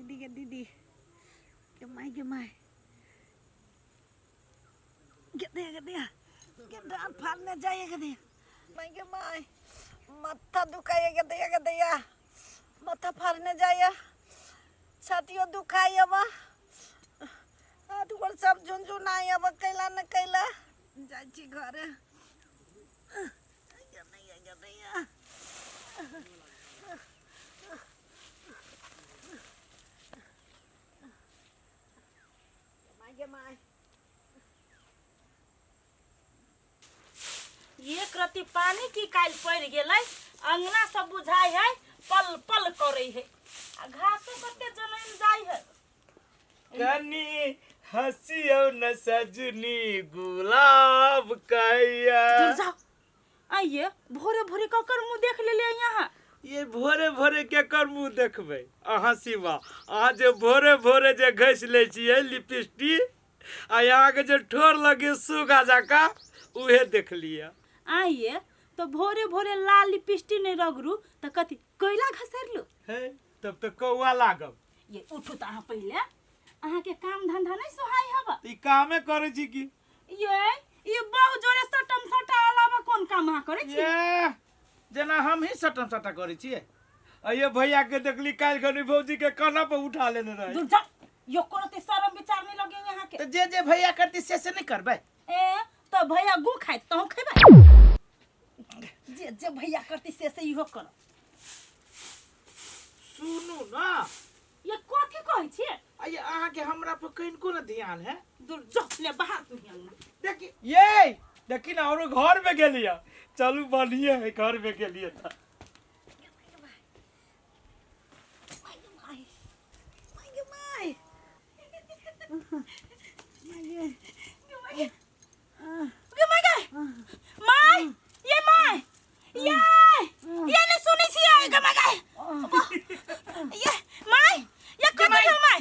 दीदी के दीदी के माय के माय गे दे के डांट फाड़ने जाइए के दे माय के माय माथा दुखाइए के दे के दे माथा फाड़ने जाइए छातियो दुखाइए बा हाथ गोड़ सब झुनझुनाइए अब कैला न कैला जाइ छी घरे। एक रत्ती पानी की काल्हि पड़ि गेलै, अंगना सब बुझाइ है पल पल करै है आ घासो कते जनमि जाइ है। कनी हंसियो न सजनी गुलाब कैया। दूर जाओ। आइए भोरे भोरे ककर मुंह देख लेलियै यहाँ? ये भोरे भोरे केकर मुंह देखबै अहाँ सिवा? अहाँ जे भोरे भोरे जे घसि लै छियै लिपस्टिक आ अहाँके जे ठोर लगे सुगा जकाँ, उहे देख लिअ। आइए तो भोरे भोरे लाल लिपस्टिक नहि रगड़ू तऽ कथी कोयला घसरलू? हे, तब तऽ कौआ लागब। ये उठू तऽ अहाँ पहिले, अहाँके काम धंधा नहि सोहाइ हब? तऽ ई कामे करै छी की? ये बहु जोरे सटम सटा अलावा कोन काम अहाँ करै छी? ये जेना हम ही सटम सटा करै छियै। आ ये भैया के देखली काल्हि खनी भौजी के काना पर उठा लेने रहे। दूर जाओ, यो कोनो ते शरम विचार नहीं लगे यहाँ के। तऽ जे जे भैया करती से से नहीं करबै। ए तो भैया गु खाइत तहु खेबै। जे जे भैया करती से से इहो कर। सुनू ना। ये कथी कहै छियै? आ ये अहाँके हमरा पर कनिको न ध्यान है। दूर जो ले बाहर तू अंगना। देखी ये देखी ना औरो घर में गेलियै। चलू बढ़िया है घर में गेलियै तऽ। गे my गे my, ये my, ये ये नहीं सुनै छियै। गे my गे, ये my, ये कथी भेल my?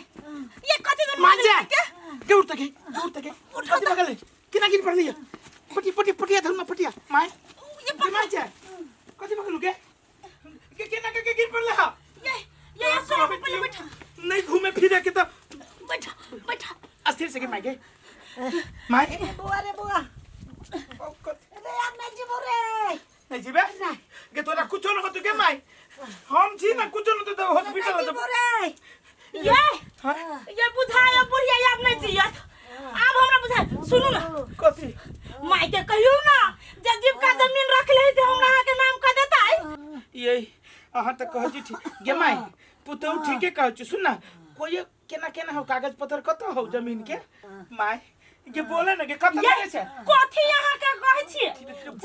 ये कथी भेल मान जा के? के उठ तके, उठ तके, कथी भगलै? केना गिर पड़लियै? पटिया पटिया पटिया धरना पटिया my. ये के माय जा कथी भगलु के के केना के के गिर पड़ले हा? ये सब पहिले बैठा। नहीं घूमे फिरे के तो बैठा बैठा अस्थिर से के my गे my. रे बुआ रे बुआ, रे हम नहीं जीबो रे। नहीं जीबे के? तोरा कुछो न होतो के my, हम छी ना, कुछो न होतो तो हॉस्पिटल नहीं जीबो रे। ये हां ये बुझाय बुढ़िया आब नहीं जियत, आब हमरा बुझाय। सुनू ना। कथी? माय के कहियो ना जे जीविका जमीन रख ले से हमरा अहाँ के नाम कह देतै। ये अहाँ तऽ कहै छी ठीक गे my, पुतहु ठीके कहै छी। सुन ना, कोई केना केना हो कागज पत्र कतऽ हो जमीन के? My गे बोले ना गे, कतऽ ये लगे छै? कथी अहाँ के कहै छी?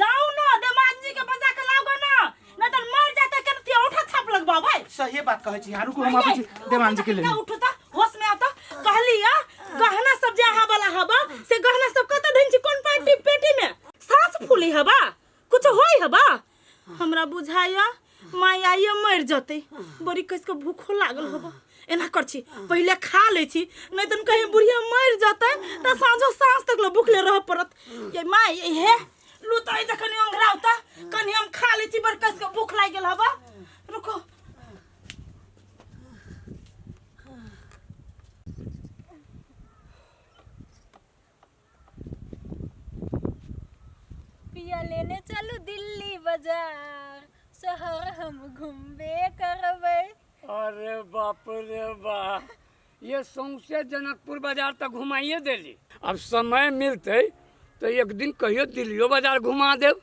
जाउ ना देमाजी के बजा के लाउ ना, नहीं तऽ मर जाते केना ते औठा छाप लगबाउ भाई। सही बात कहै छी। रुकू, हम आबै छी देवान जी के लेने। उठू तऽ होश में आता। कहली या गहना सब जे अहाँ वाला हबा से गहना सब कतऽ धइन छी? कोन पार्टी पेटी में? सास फूली हबा कुछ होई हबा? हमरा बुझाया माय आइए मर जतै। बड़ी कस के भूखो लागल हबा। एना कर छी पहिले खा लै छी, नहीं तऽ कहीं बुढ़िया मर जतै तऽ साँझो साँझ तक ले भूखले रह पड़त। ये my ये हे लू तऽ जखन ओंघराउ तऽ कनि हम खा लै छी, बड़ कस के भूख लागि गेल हबा। रुको। पिया लेने चलू दिल्ली बाजार, शहर हम घूमबे करबै। अरे बाप रे बाप, ये सौंसे जनकपुर बाजार तऽ घुमाइए देली। अब समय मिलतै तऽ एक दिन कहियो दिल्लियो बाजार घुमा देब।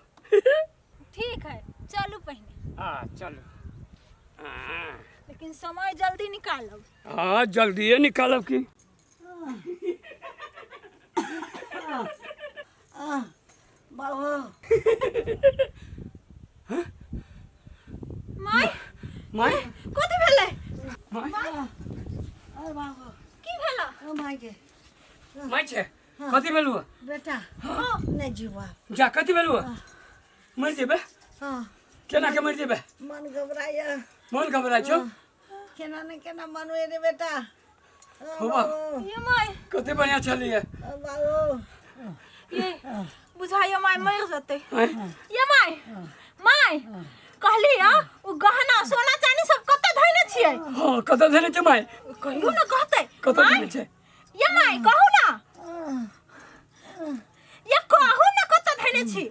ठीक है, चलू पहिने। हाँ चलू। हाँ। लेकिन समय जल्दी निकालब। हाँ जल्दिए निकालब की। बाबू। My my कथी भेलै? My अरे बाबू की भेला? ओ my के my छै, कथी भेलु? बेटा नहीं जीवा। जा, कथी भेलु? मरि जेबे? हाँ। केना के मरि जेबे? मन घबराया। मन घबराइ छौ? केना ने केना मन हुए रे बेटा। हो बाबू। ये my कते बढ़िया छलियै। बाबू ये बुझाइयो my मर जतै। आँय? ये my, my कहली आ उ गहना सोना चांदी सब कतऽ धइने छियै? हाँ कतऽ धने छै my? कहियो ना कहते। कतऽ देने छै? ये माय कहू ना, ये कहू ना कतऽ धैने छी?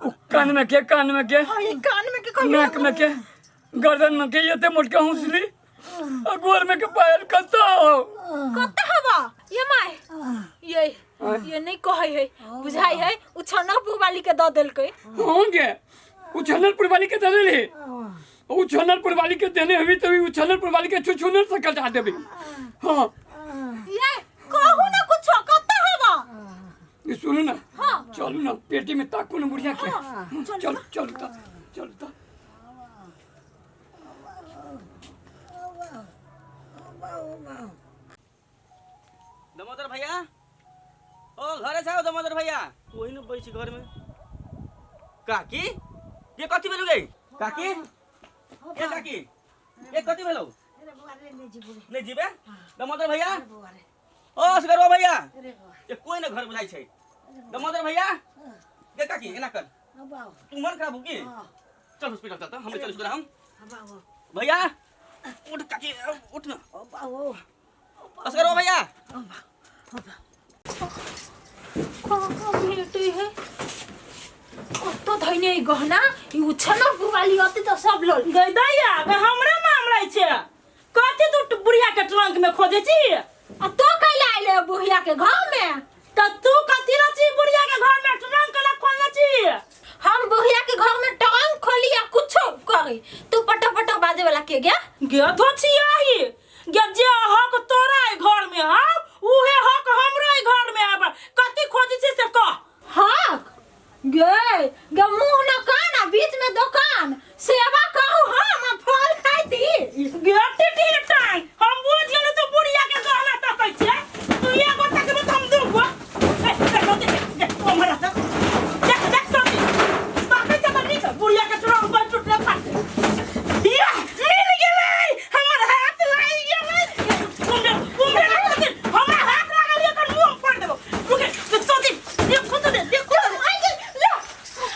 ओ कान में के, कान में के, हाँ, ई कान में के कहियो। नाक में के, गर्दन में के, एते मोटका हौसली आ गोर में के पायल कतऽ हो? कतऽ हवा? ये माय, ये नहीं कहै है, बुझाई है उ छनकपुर वाली के दऽ देलकै। हाँ गे, उ छनकपुर वाली के दऽ देली। उ छनकपुर वाली के देने हबी तभी उ छनकपुर वाली के छुछुनर से कटा देबी। हाँ ये कहू ना कुछो, कतऽ हवा? ये सुनू ना। हाँ। चलू ना पेटी में ताकू ना बुढ़िया के। चल चल ता, चल ता। दामोदर भैया, ओ घरे छौ दामोदर भैया? कोई न बैठ घर में। काकी ये कथी भेलौ गे? काकी ए काकी ये कथी भेलौ? नहीं जीबे दामोदर भैया? ओ असगरवा भैया, ये कोई न घर बुझाइ छै। दामोदर भैया गे काकी एना कर, तू मन खराब हो की? चल हॉस्पिटल चल त, हम चल हॉस्पिटल हम। भैया उठ काकी उठ ना। असगरवा भैया कहाँ भेटै है? कतऽ धैने ई गहना? ई उछनकपुर वाली अते तऽ सब लऽ गै दैया गै, हमरा नाम रहै छै। कथी तू बुढ़िया के ट्रंक में खोजै छी? आ तो कैला आइले बुढ़िया के घर में? तऽ तू कथी ला छी बुढ़िया के घर में ट्रंक ला खोजै छी? हम बुढ़िया के घर में ट्रंक खोली आ कुछो करी, तू पटक पटक बाजे वाला के गया? गे धोछी आही गे, जे हक तोरा एहि घर में हौ उहे हक हमरो एहि घर में आब। कथी खोजै छी से कह। हक गे गे, मुंह न कान आ बीच में दुकान, सेवा करू हम आ फल खाइती। गे टिटिर टांग, हम बुझ गेलौ तू बुढ़िया के गहना तकै छै। तू एगो तकबे तऽ हम दूगो। ए, ए, रोटी दे, दे, ओम्हर रह। देख देख सोची तकै छै तऽ नीक, बुढ़िया के ट्रंक पर टूटले फाटले। या मिल गेलै, हमर हाथ लागि गेलै। कुम्भे कुम्भे लागल, हमरा हाथ लागल, एकर मुंह फोड़ देबो। रुके सोची, देखो तो दे, देखो तो दे।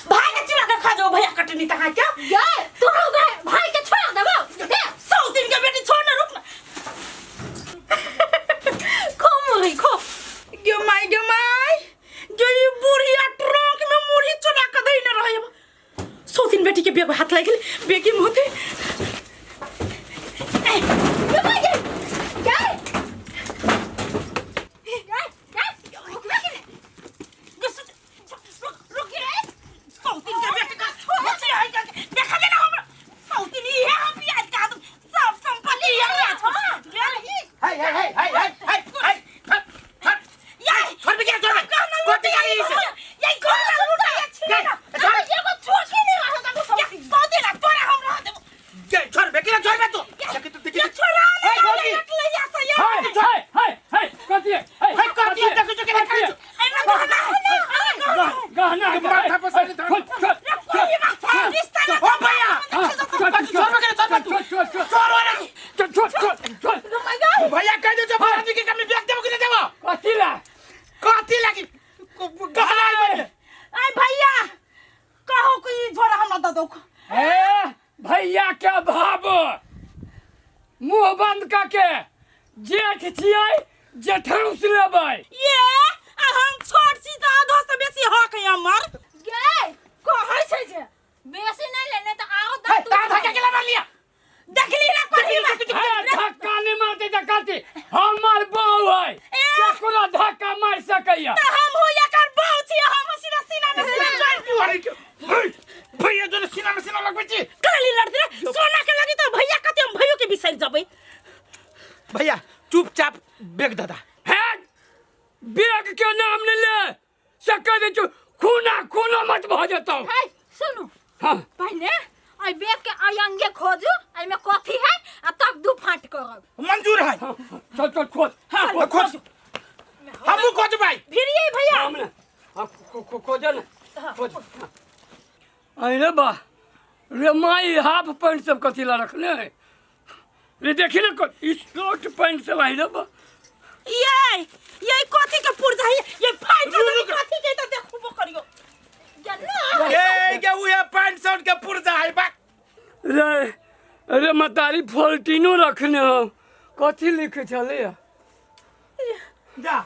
भाई के चुरा के खा जाओ भैया कटनी तहाँ के। गे तू गे भाई के छोड़ देबो दे। 100 दिन के बेटी छोड़ ना, रुक ना। खो मुरही खो। गे माय गे माय गे, ई बुढ़िया ट्रंक में मुरही चुरा के देने रहे। 100 दिन बेटी के बेग हाथ लागि गेलै, बेगी में होते। गे माय गे गे गे गे, रुकबे कि नै? गे सुन, रुक रुक गे। 100 दिन के बेटी का छोड़ देखा दे ना हमरा। 100 दिन ई है, हम प्याज का सब संपत्ति हमरा छौ। हाय हाय हाय हाय हाय हाय हाय, हट हट या छोड़ बे, छोड़ बे, गोटी गाड़ी से। ये गहना लुटा छी ना। छोड़। एगो छोड़ नहीं रहा था सब। 100 दिन तोरा हम रह देबो। गे छोड़ बे, केना छोड़ बे तू? देखी तू, देखी। ये छोड़ा हे, गोटी। ले जा से ये। हाय हाय हाय हाय, कथी है? हाय हाय कथी है? देखै छौ केना खाइ छौ? एना गहना है, गहना तू माथा पर से खोल, खोल, ओ भैया कथी छोड़ बे, केना छोड़ बे तू? छोड़, छोड़, छोड़ रे छोड़, छोड़, छोड़, छोड़। भैया कह दे जो आदमी के कमी बेच देबो कि नहीं देबो? कथी ला? कथी लागी गहना आइ बने? आय भैया कहो कि ई झोरा हमरा दऽ दो। ए भैया के भाव मुंह बंद करके, जेठ छियै जेठौस लेबै। ये आ हम छोट छी तऽ आधो से बेसी हक है हमर। गे कहै छै जे बेसी नहीं लेने तऽ आरो हे दऽ। ता धक्का के ला मार लिया। देखली ना कढ़ी में। हे, धक्का नहीं मारते तऽ कथी? हमर बहू है, केकरो धक्का मारि सकैया? तऽ हम हो एकर बहू छी, हम सीना सीना में सीना जोड़ि। अरे के हे, भैया जो सीना में सीना लगबै छी। काली लड़ते रे सोना के लगी तऽ भैया कते, हम भैयो के बिसरि जबै। भैया चुपचाप बेग दादा। हे, बैग के नाम नहीं ले से कह दे छु, खूना खूना मत भऽ जेतौ। हे सुनू। हाँ। पहिने एहि बैग के अयंगे खोजू, एहिमे कथी है, आ तब दू फाट करब। मंजूर है। चल चल खोज। हाँ तो खोज, हमहू खोजबै। भिड़िए भैया। हम ना, हाँ, खोजो ना, खोज। अरे बा रे माई, हाफ पैंट सब कथी ला रखने है रे? देखी ना ई शर्ट पैंट सब आई रे बा। ये कथी के पुर्जा है ये? फाइट कथी के त देखबो करियो। ए के उहे पैंट शर्ट के पुर्जा है बा। रे अरे मतारी, फोल्टिनो रखने हो, कथी लिखे छलै जा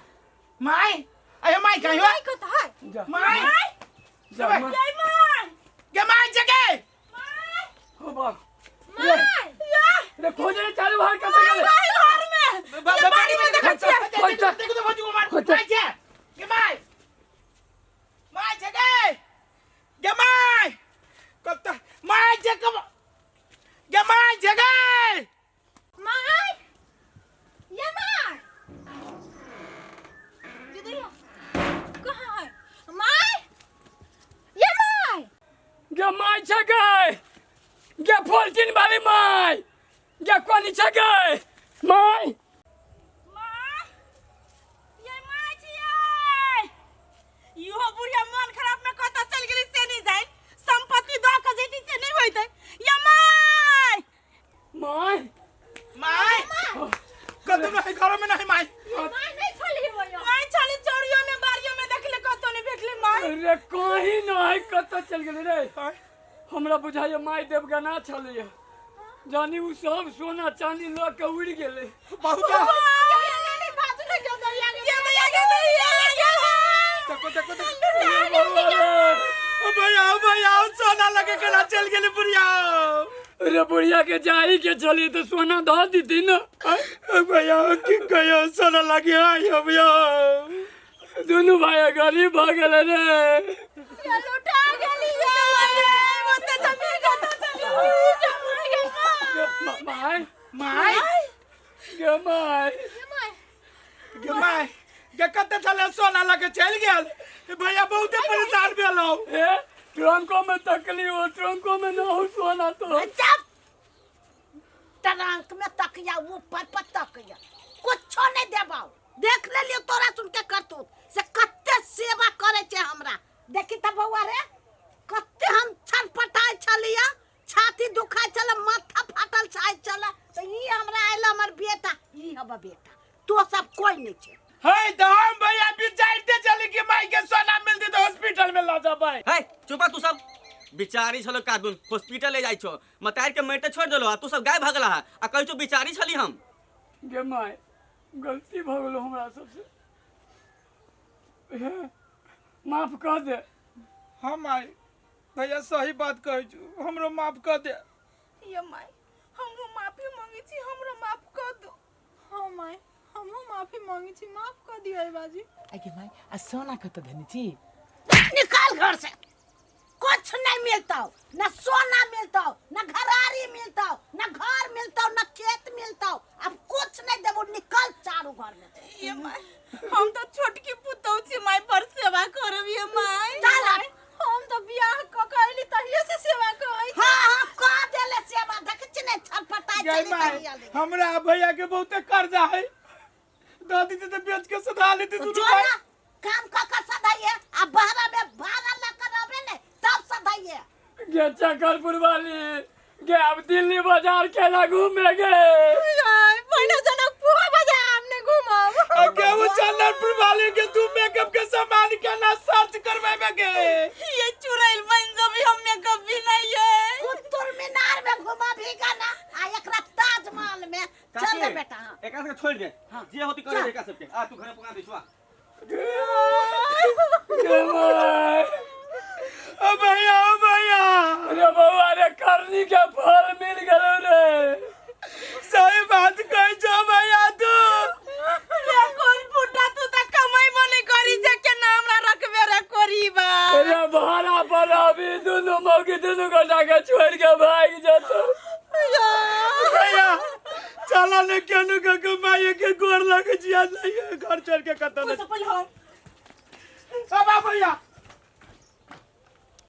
माय अरे माय कहीं हो कत है जा माय जा माय ये माय गे माय जगे हो बा माय रे खोजे रे चारू भाई कतऽ गेलै माय घर में ये बाड़ी में देखै छियै खोज देखो तो भौजी को मार खोज। माय छे गे माय माय जगे गे माय कत माय जगे गे माय जगे माय ये माय दीदी कहाँ है माय ये माय गे माय छै गे गे फोल्टिन वाली माय गे कोनी छै गे माय माय ये माय छियै इहो बुढ़िया मन खराब में कतऽ चलि गेली से नहि जानि संपत्ति दऽ कऽ जैती से नहि होइतै ये माय माय माय कतौ नहीं घर में नहीं माय माय नहीं छली भैया माय छली चोरियो में बारियो में देखले कतौ नहि भेटले माय रे कहीं नहीं कतऽ चलि गेलै रे हमरा बुझाइए माय देवगना छलैए जानी उ सब सोना चांदी लऽ के उड़ि गेलै बहुत ये भैया के भैया देखो देखो देखो अरे बउआ रे ओ भैया ओ भैया ओ सोना लगे केना चल गेली बुढ़िया रे बुढ़िया के जाही के चली तो सोना धऽ दीती न ओ भैया ओ की कहियो सोना लगे आई हो भैया दुनू भाई गरीब भऽ गेलै रे लुटा गेली ओते जमीन कतऽ चली गे माय माय गे माय गे माय गे कते छले सोना लगे चल गेल भैया बहुते परेशान भेलौ ए ट्रंको में तकली हो ट्रंको में न हो सोना तो चुप ट्रंक में तकिया ऊपर पर तकिया कुछो नहीं देबाउ देख लेलियो तोरा सुन के करतूत से कते सेवा करे छे हमरा देखी त बौआ रे कते हम छटपटाइ छलिया छाती दुखाइ छल माथा फाटल छाइ छल तऽ ई हमरा आयल हमर बेटा ई हमर बेटा तो सब कोई नहीं छे हे तो हम भैया विचारते चली कि माई के सोना मिलती तो हॉस्पिटल में ला जबै हे चुपा तू सब बिचारी छलो कादुन हॉस्पिटल ले जाइ छो मतार के मरते छोड़ देलो आ तू सब गाय भगला हा आ कहै छो बिचारी छली हम गे माय गलती भऽ गेलो हमरा सबसे हे माफ कऽ दे हाँ माई भैया सही बात कहै छु हमरो माफ कऽ दे ये माय हमरो माफी मांगे छी हमरो माफ कर दो हाँ माय हमहूँ माफी मांगे छी माफ कर दियो बाजी आगे माई आ सोना कत धनी छी निकाल घर से कुछ नहीं मिलता हो न सोना मिलता हो न घरारी मिलता हो न घर मिलता हो न खेत मिलता हो अब कुछ नहीं देबो निकल चारू घर में से। ये माय हम तो छोटकी पुतौ छी माय पर सेवा करब ये माय चल हट। हम तो बियाह क के अयली तहिए से सेवा करै हाँ हाँ कह देले सेवा देख छी ने छटपटाइ गई चली माई तहिया ले। हमरा भैया के बहुते कर्जा है दादी ते बेच के सधा लेती तो दुनू जो भाई ना काम क के सधाइए आ बहरा में भाड़ा लेकर आबे ने तब सधाइए गे चकरपुर वाली गे अब दिल्ली बाजार केना घूमे गे पहिले जनकपुर बाजार हमने घूमब आ गेहूं चंदनपुर वाले के तू मेकअप के सामान केना सर्च करवेबे गे ये चुड़ैल बन जबी हम मेकअप भी नहीं है कुतुब मीनार में घुमा भीगा ना आ एकरा ताजमहल में चल रे बेटा हाँ एकरा सबके छोड़ दे जे होती करे एकरा सबके आ तू घरे पका दे आ गे माय ओ भैया ओ भैया अरे बउआ रे करनी के फल मिल गेलो रे सही बात कहै छो भैया तू रे कोन फुटा तू त कमाई बने करी जे के नाम ना रखबे रे करी बा अरे भाड़ा पर अभी दुनू मौगी दुनू गोटा के छोड़ के भाग जतो भैया चला ने केनु के के माई के गोर लगे जिया नहीं घर छोड़ के कतौ ओइसे पहिले हम अब आ भैया